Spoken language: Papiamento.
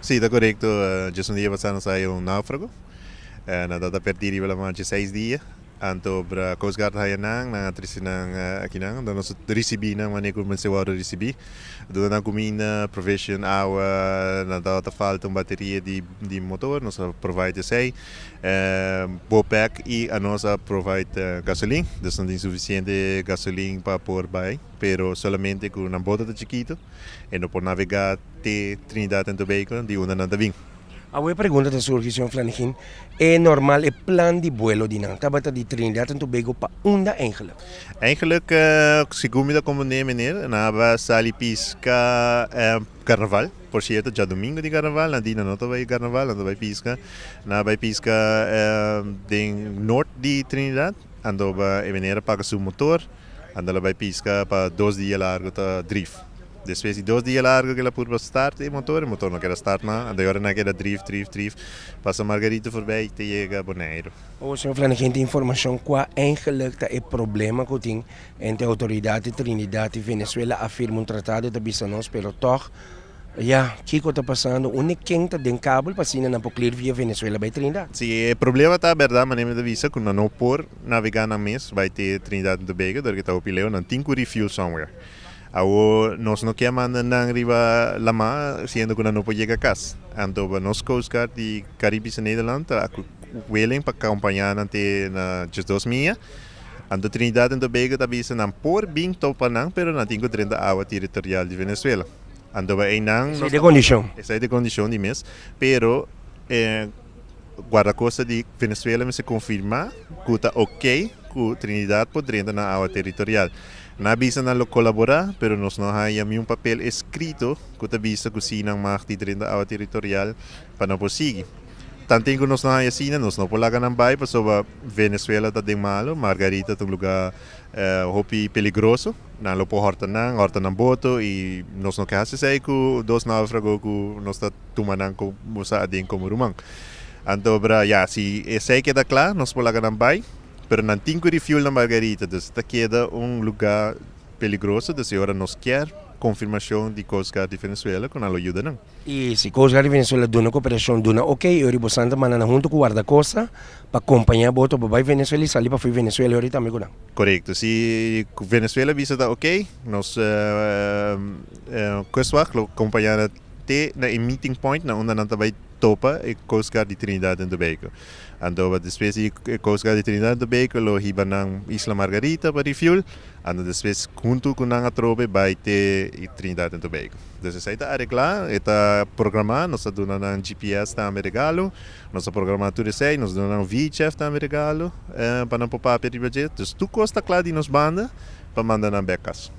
Si, ta korekto. Djes un dia pasá nos a haya un náufrago. Nan tabata perdí riba laman 16 dia. Anto bra Coast Guard a haya nan, nan a trese nan akinan. Anto nos a risibí nan manera ku mester wòrdu risibí. Duna nan kuminda, provision, awa. Nan tabata falta un bateria di motor, nos a provide esei. Bopec i anos a provide gasolin. Dus nan tin sufisiente gasolin pa por bai, pero solamente ku nan bota ta chikitu e no por navegá te Trinidad and Tobago di unda nan ta bin. Awe e pregunta ta surgi, señor Flanegin, e normal e plan di buelo di nan tabata di Trinidad and Tobago pa unda eigenlijk? Eigenlijk, segun mi ta comprende meneer, nan a sali pisca carnaval, por cierto djadomingo di carnaval, nan di nan no ta bay carnaval, nan ta bay pisca, nan a bay pisca den noord di Trinidad, anto e meneer a paga su motor, anto el a bay pisca pa 2 dia largo ta drief. Despues di 2 dia largo ku el a purba start e motor, e motor no keda start mas. Anto ora nan keda drief, drief, drief, pasa Margarita voorbij te yega Boneiru. O, señor Flanegin, tin informashon kua eigenlijk ta e problema ku tin entre outoridat di Trinidad i Venezuela? A firma un tratado, ta bisa nos, pero toch, ya, kiko ta pasando? Unda ken ta den kabel pa asina nan por clear via Venezuela bai Trinidad? Si, e problema ta bèrdat, manera mi ta bisa, ku nan no por navegá nan mes bai te Trinidad and Tobago, dor ku ta hopi leu, nan tin ku refuel somewhere. Awor nos no kier manda nan riba lamá, siendo ku nan no por yega kas. Anto nos Coast Guard di Caribisch Nederland ta willing pa kompañá nan te na 12 mia. Anto Trinidad and Tobago ta bisa nan por bin topa nan, pero nan tin ku drenta awa territorial di Venezuela. Anto einan Esei ta e kondishon. Esei ta e kondishon di mes, pero guardacosta di Venezuela mester konfirmá ku ta ok ku Trinidad por drenta na awa territorial. Nan a bisa nan lo kolaborá, pero nos no haya un papel eskrito ku ta bisa ku si nan mag di drenta awa territorial pa nan por sigui. Tanten ku nos no haya asina, nos no por laga nan bai pasobra Venezuela ta den malo, Margarita ta un lugá hopi peligroso. Nan lo por hòrta nan boto i nos no ke hasi esei ku dos náufrago ku nos ta tuma nan komo sa aden komo ruman. Anto bra, ya, si esei keda kla, nos por laga nan bai, pero nan tin ku refuel na Margarita, dus ta keda un lugá peligroso, dus e ora nos kier konfirmashon di Coast Guard di Venezuela ku nan lo yuda nan. I si Coast Guard di Venezuela duna kooperashon, duna ok, e ora boso ta manda nan huntu ku guardacosta pa kompañá boto pa bai Venezuela i sali pa fui Venezuela e ora tambe ku nan. Korekto. Si Venezuela bisa ta ok, nos Kustwacht lo kompañá nan te na e meeting point na unda nan ta bai topa e Coast Guard di Trinidad and Tobago. Anto despues di e Coast Guard di Trinidad and Tobago lo hiba nan Isla Margarita pa refuel, anto despues huntu ku nan atrobe bai te Trinidad and Tobago. Dus esei ta areglá, e ta programá, nos a duna nan GPS tambe regalo, nos a programá tur esei, nos a duna nan VHF tambe regalo pa nan por papia riba dje. Dus tur kos ta kla di nos banda pa manda nan bèk kas.